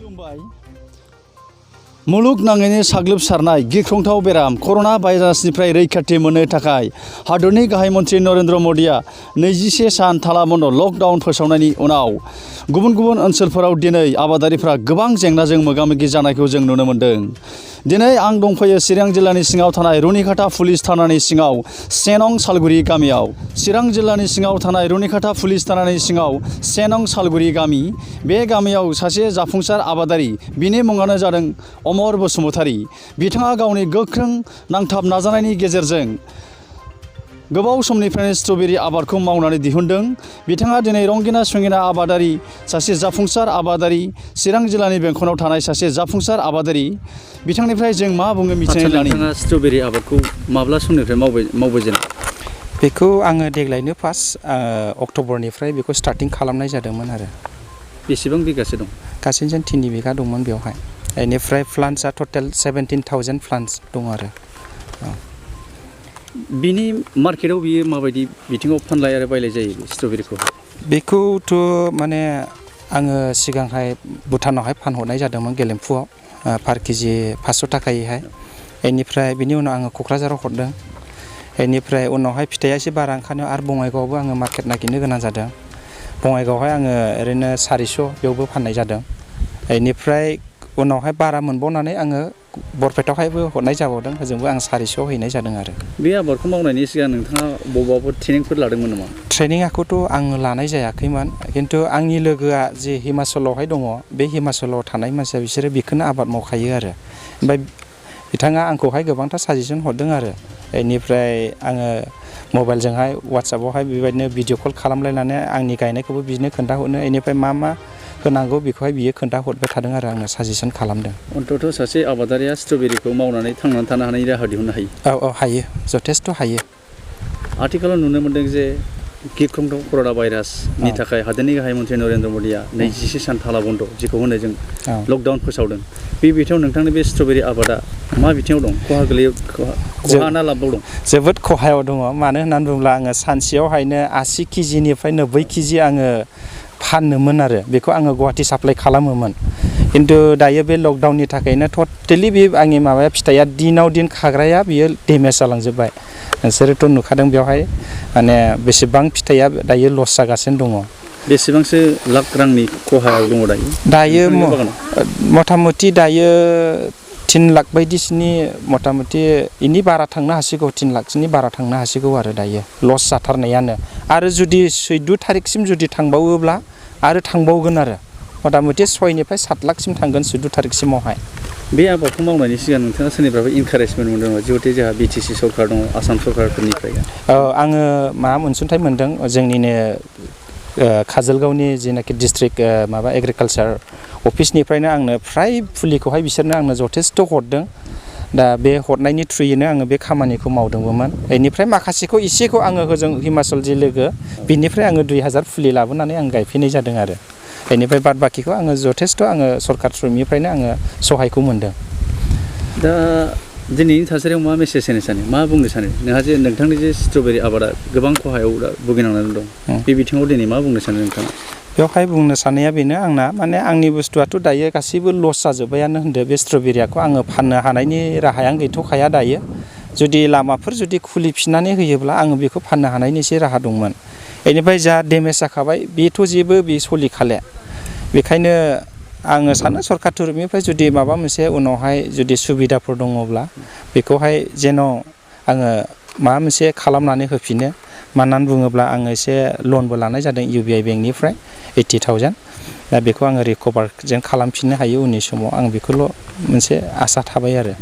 खुलुमबाय। मुलुगनाङैनो साग्लोबसारनाय गिख्रंथाव बेराम कर'ना भाइरासनिफ्राय रैखाथि मोननो थाखाय हादरनि गाहाय मन्थ्रि नरेन्द्र मदिया 21 सान ताला बन्द लकडाउन फोसावनायनि उनाव गुबुन गुबुन ओनसोलफोराव दिनै आबादारिफ्रा गोबां जेंनाजों मोगा-मोगि जानायखौ जों नुनो मोन्दों। दिनै आं दंफैयो चिरां जिल्लानि सिङाव थानाय रुनिखाता पुलिस थानानि सिङाव सेनं सालगुरि गामियाव। चिरां जिल्लानि सिङाव थानाय रुनिखाता पुलिस थानानि सिङाव सेनं सालगुरि गामि। बे गामियाव सासे जाफुंसार आबादारि, बिनि मुङानो जादों अमर बसुमतारी। बिथाङा गावनि गोख्रों नांथाब नाजानायनि गेजेरजों गोबाव समनिफ्रायनो स्ट्रबेरी आबादखौ मावनानै दिहुनदों। बिथाङा दिनै रंगिना संगिना आबादारि, सासे जाफुंसार आबादारि, चिरां जिल्लानि बेंखनाव थानाय सासे जाफुंसार आबादारि। बिथांनिफ्राय जों मा बुङो मिथिनानै लानि। नोंथाङा स्ट्रबेरी आबादखौ माब्ला समनिफ्राय मावबायजेनो? बेखौ आङो देग्लायनो फार्स्ट अक्ट'बरनिफ्राय बेखौ स्टार्टिं खालामनाय जादोंमोन आरो। बेसेबां बिगासो दं? गासैजों 3 बिगा दंमोन बेवहाय। बेनिफ्राय प्लान्ट्सआ टटेल 17,000 प्लान्ट्स दं आरो। बिनि मार्केटआव बियो माबायदि बिथिङाव फानलाय आरो बायलाय जायो स्ट्रबेरीखौ? बेखौथ' माने आङो सिगांहाय भुटानावहाय फानहरनाय जादोंमोन गेलेमफुआव पार केजि 500 थाखायैहाय। बेनिफ्राय बिनि उनाव आङो क'क्राझाराव हरदों। बेनिफ्राय उनावहाय फिथाइया एसे बारा ओंखारनायाव आरो बङाइगावआवबो आङो मार्केट नागिरनो गोनां जादों। बङाइगावआवहाय आङो ओरैनो 400 बेयावबो फाननाय जादों। बेनिफ्राय उनावहाय बारा मोनबावनानै आङो बरपेटायावहायबो हरनाय जाबावदों। होजोंबो आं 400 हैनाय जादों आरो। बे आबादखौ मावनायनि सिगां नोंथाङा बबेबाफोर ट्रेनिंफोर लादोंमोन नामा? ट्रेनिंखौथ' आङो लानाय जायाखैमोन, खिन्थु आंनि लोगोआ जे हिमाचलावहाय दङ, बे हिमाचलाव थानाय मानसिया बिसोरो बेखौनो आबाद मावखायो आरो। ओमफ्राय बिथाङा आंखौहाय गोबांथार साजेसन हरदों आरो। बेनिफ्राय आङो मबाइलजोंहाय वाट्सएपआवहाय बेबायदिनो भिडिअ कल खालामलायनानै आंनि गायनायखौबो बिदिनो खोन्थाहरनो, बेनिफ्राय मा होनांगौ बेखौहाय बियो खोन्थाहरबाय थादों आरो आंनो साजेसन खालामदों। अन्ततः सासे आबादारिया स्ट्रबेरीखौ मावनानै थांनानै थानो हानायनि राहा दिहुननो हायो? औ हायो, जथेस्थ' हायो। आथिखालाव नुनो मोन्दों जे गिख्रंथाव कर'ना भाइरासनि थाखाय हादोरनि गाहाय मन्थ्रि नरेन्द्र मदिया 21 सान ताला बन्द जेखौ होनो जों लकडाउन फोसावदों। बे बिथिङाव नोंथांनि बे स्ट्रबेरी आबादा मा बिथिङाव दं? खहा गोलैयो, खहा ना लाबाव दं? जोबोद खहायाव दङ। मानो होननानै बुङोब्ला आङो सानसेयावहायनो 80 केजिनिफ्राय 90 केजि आङो फानोमोन आरो। बेखौ आङो गुवाहाटि साप्लाइ खालामोमोन। खिन्थु दायो बे लकडाउननि थाखायनो टटेलि बे आंनि माबाया फिथाइया दिनाव दिन खाग्राया बियो डेमेज जालांजोब्बाय। नोंसोरोथ' नुखादों बेवहाय माने बेसेबां फिथाइया दायो लस जागासिनो दङ। बेसेबांसो लाख रांनि खहायाव दङ दायो? दायो मथा मथि दायो 3 लाख बायदिसिनि मथा मथि इनि बारा थांनो हासिगौ, 3 लाखसोनि बारा थांनो हासिगौ आरो दायो लस जाथारनायानो। आरो जुदि 14 थारिखसिम जुदि थांबावोब्ला आरो थांबावगोन आरो मथा मथि 6 निफ्राय 7 लाखसिम थांगोन 14 थारिखसिमावहाय। बे आबादखौ मावनायनि सिगां नोंथाङा सोरनिफ्रायबो इनकारेजमेन्ट मोनदों नामा? जिहेतु जोंहा BTC सरकार दङ, आसाम सरकारफोरनिफ्राय। औ, आङो अनसुंथाइ मोनदों जोंनिनो काजलगावनि जेनाखि डिस्ट्रिक्ट एग्रिकालचार अफिसनिफ्रायनो आंनो फ्राय फुलिखौहाय बिसोरनो आंनो जथेस्थ' हरदों। दा बे हरनायनि थ्रुयैनो आङो बे खामानिखौ मावदोंमोन। बेनिफ्राय माखासेखौ एसेखौ आङो होजों हिमाचल जि लोगो, बिनिफ्राय आङो 2000 फुलि लाबोनानै आं गायफैनाय जादों आरो। बेनिफ्राय बाद बाखिखौ आङो जथेस्थ' आङो सरकार थ्रुनिफ्रायनो आङो सहायखौ मोनदों। दा दिनैनि थासारियाव मा मेसेज होनो सानो, मा बुंनो सानो? नोंथांनि जे स्ट्रबेरी आबादा गोबां खहायाव दा भुगिनांनानै दं, बे बिथिङाव दिनै मा बुंनो सानो नोंथाङा? बेवहाय बुंनो साननाया बेनो आंना, माने आंनि बुस्थुआथ' दायो गासैबो लस जाजोब्बायानो होनदो। बे स्ट्रबेरीखौ आङो फाननो हानायनि राहायानो गैथ'खाया दायो। जुदि लामाफोर जुदि खुलिफिननानै होयोब्ला आङो बेखौ फाननो हानायनि एसे राहा दंमोन। बेनिफ्राय जा डेमेज जाखाबाय बेथ' जेबो बे सलिखाले। बेखायनो आङो सानो सरकार थरफनिफ्राय जुदि माबा मोनसे उनावहाय जुदि सुबिदाफोर दङब्ला बेखौहाय जेन' आङो माबा मोनसे खालामनानै होफिनो। मानो होननानै बुङोब्ला आङो एसे लनबो लानाय जादों UBI बेंकनिफ्राय 80,000। दा बेखौ आङो रिकभार जेन खालामफिननो हायो उननि समाव, आं बेखौल' मोनसे आसा थाबाय आरो।